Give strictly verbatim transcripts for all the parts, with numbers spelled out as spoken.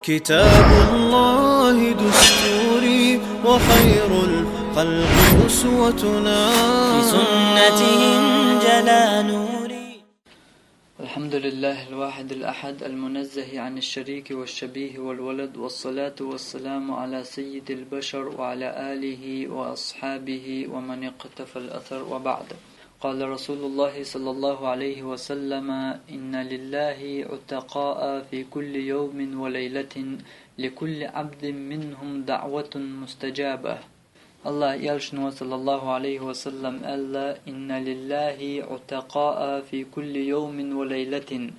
كتاب الله دستوري، وخير الخلق أسوتنا. بسنته انجلى نوري. الحمد لله الواحد الأحد، المنزه عن الشريك والشبيه والولد، والصلاة والسلام على سيد البشر وعلى آله وأصحابه ومن اقتفى الأثر، وبعد. قال رسول الله صلى الله عليه وسلم: إن لله عتقاء في كل يوم وليلة، لكل عبد منهم دعوة مستجابة. Аллахь элчано, саллаллаху алейхи ва саллам, аьлла: إن لله عتقاء في كل يوم وليلة.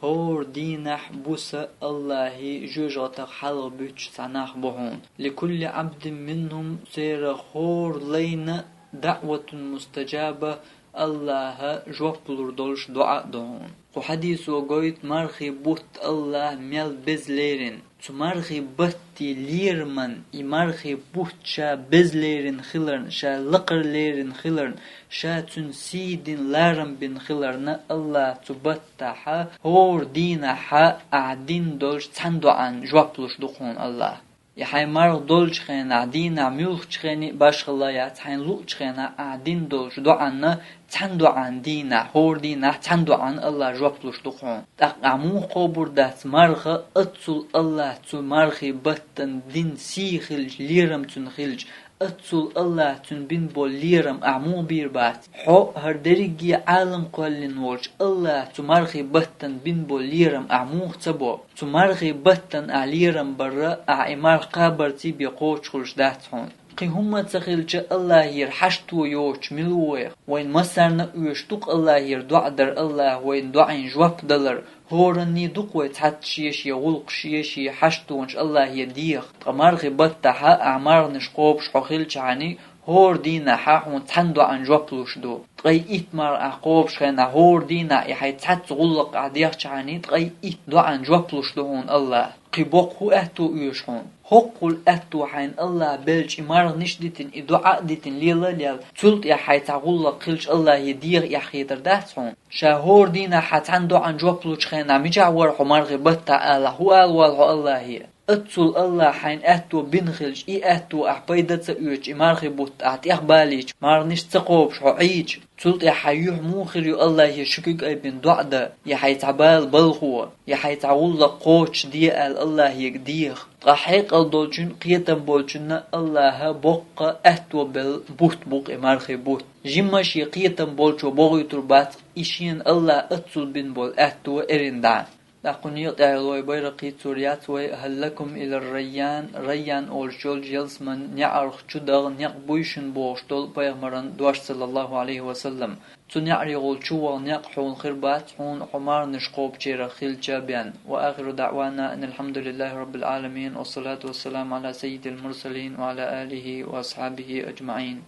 ХӀора дийнахь, буса Аллахьа жоьжахатех хьалха буьттуш цхьа нах бу хьуна. لكل عبد منهم, церах хӀора лайна دعوة مستجابة, Аллахьа жоп лур долуш доӀа а ду хьуна. Кху хьадисо гойту мархий бутт Аллахьа мел беза лерина. Цу мархий батта лераман, и мархий бутт ша беза лерина хиларна, ша лакхара лерина хиларна, ша цуьнан сий дина, ларам бина хиларна, Аллахьа цу баттахьа, хӀора дийнахьа ахь дина долуш цхьана доӀан жоп луш ду хьуна Аллахь. И хьайн марха долчу хенахь, дийнахь муьлххачу хене а башхалла яц, хьайн луучу хенахь ахь дина долчу доӀанна цхьана доӀан дийнахь, хӀора дийнахь цхьана доӀан Аллахь жоп луш ду хьуна. ТӀаккха ахь муха кхобур дац марха, оццул Аллахьа цу мархий баттана дина сий хилча, лерам цуьнан хилча, оццул Аллахьа цуьнан бина болу лерам ахь муха бийр бац? Хьо хӀара дерриге Ӏалам кхоьллина волчу Аллахьа цу мархий баттана бина болу лерам ахь муха ца бо? Цу мархий баттана ахь лерам барра, ахь и марха кхабарций бен кхочуш хуьлуш дац хьуна. Кхин хӀумма ца хилча, Аллахьера хьашто йоцуш мила ву вайх? Вайна массарна а оьшуш ду-кх Аллахьера доӀа дар, Аллахьа вайна доӀийн жоп далар. ХӀоранний ду-кх вай цхьацца шен-шен гӀуллакхаш, шен-шен хьаштонаш Аллахье деха. Ткъа мархий баттахьа ахь марханаш кхобуш хьо хилчахьаний, хӀора дийнахьа хьуна цхьана доӀан жоп луш ду. Ткъе итт марха ахь кхобуш хенахь, хӀора дийнахь и хьайн цхьацца гӀуллакх ахь дехчахьаний, ткъе итт доӀан жоп луш ду хьуна Аллахь. Кхин боккха хӀун аьтто оьшу хьуна? ХӀоккхул аьтто хьайна Аллахь белча, и марханаш а дитина, и доӀа а дитина, лела а лелла, цул тӀаьхьа хьайн цхьа гӀуллакх хилча Аллахье деха эхь хетар дац хьуна? Ша хӀора дийнахьа цхьана доӀан жоп лучу хенахь мичахь вара хьо мархий баттахь алахь, хӀун ала воллу хьо Аллахье? Оццул Аллахьа хьайна аьтто бина хилча, и аьтто ахь пайда ца оьцуш, и мархий бутт ахь тӀехбалийча, марханаш ца кхобуш хьо Ӏийча, цул тӀаьхьа хьайн юьхь муха хир ю Аллахье ши куьг айбина доӀа дан, я хьайн цхьа бала балхо, я хьайн цхьа гӀуллакх кхочушде аьлла Аллахьега деха? Ткъа хьекъал долчун, кхетам болчунна Аллахьа боккха аьтто белла бутт бу-кх и мархий бутт. Жимма шен кхетам болчо бохуьйтур бац-кх и шена Аллахьа оццул бина болу аьтто эрна дӀа. ТӀаккха кху некъа тӀехь йолу вай байракх йицлур яц вай: «هل لكم إلى الريان», Райян олуш йолчу ялсаманин неӀарх чу даха некъ буй шуна бохуш долу пайхамаран дош, саллаллаху алейхи ва саллам. Цу неӀарехула чу ваха некъ хьуна хир бац хьуна хьо марханаш кхобучарах хилча бен. وآخر دعوانا أن الحمد لله رب العالمين، والصلاة والسلام على سيد المرسلين وعلى آله وأصحابه أجمعين.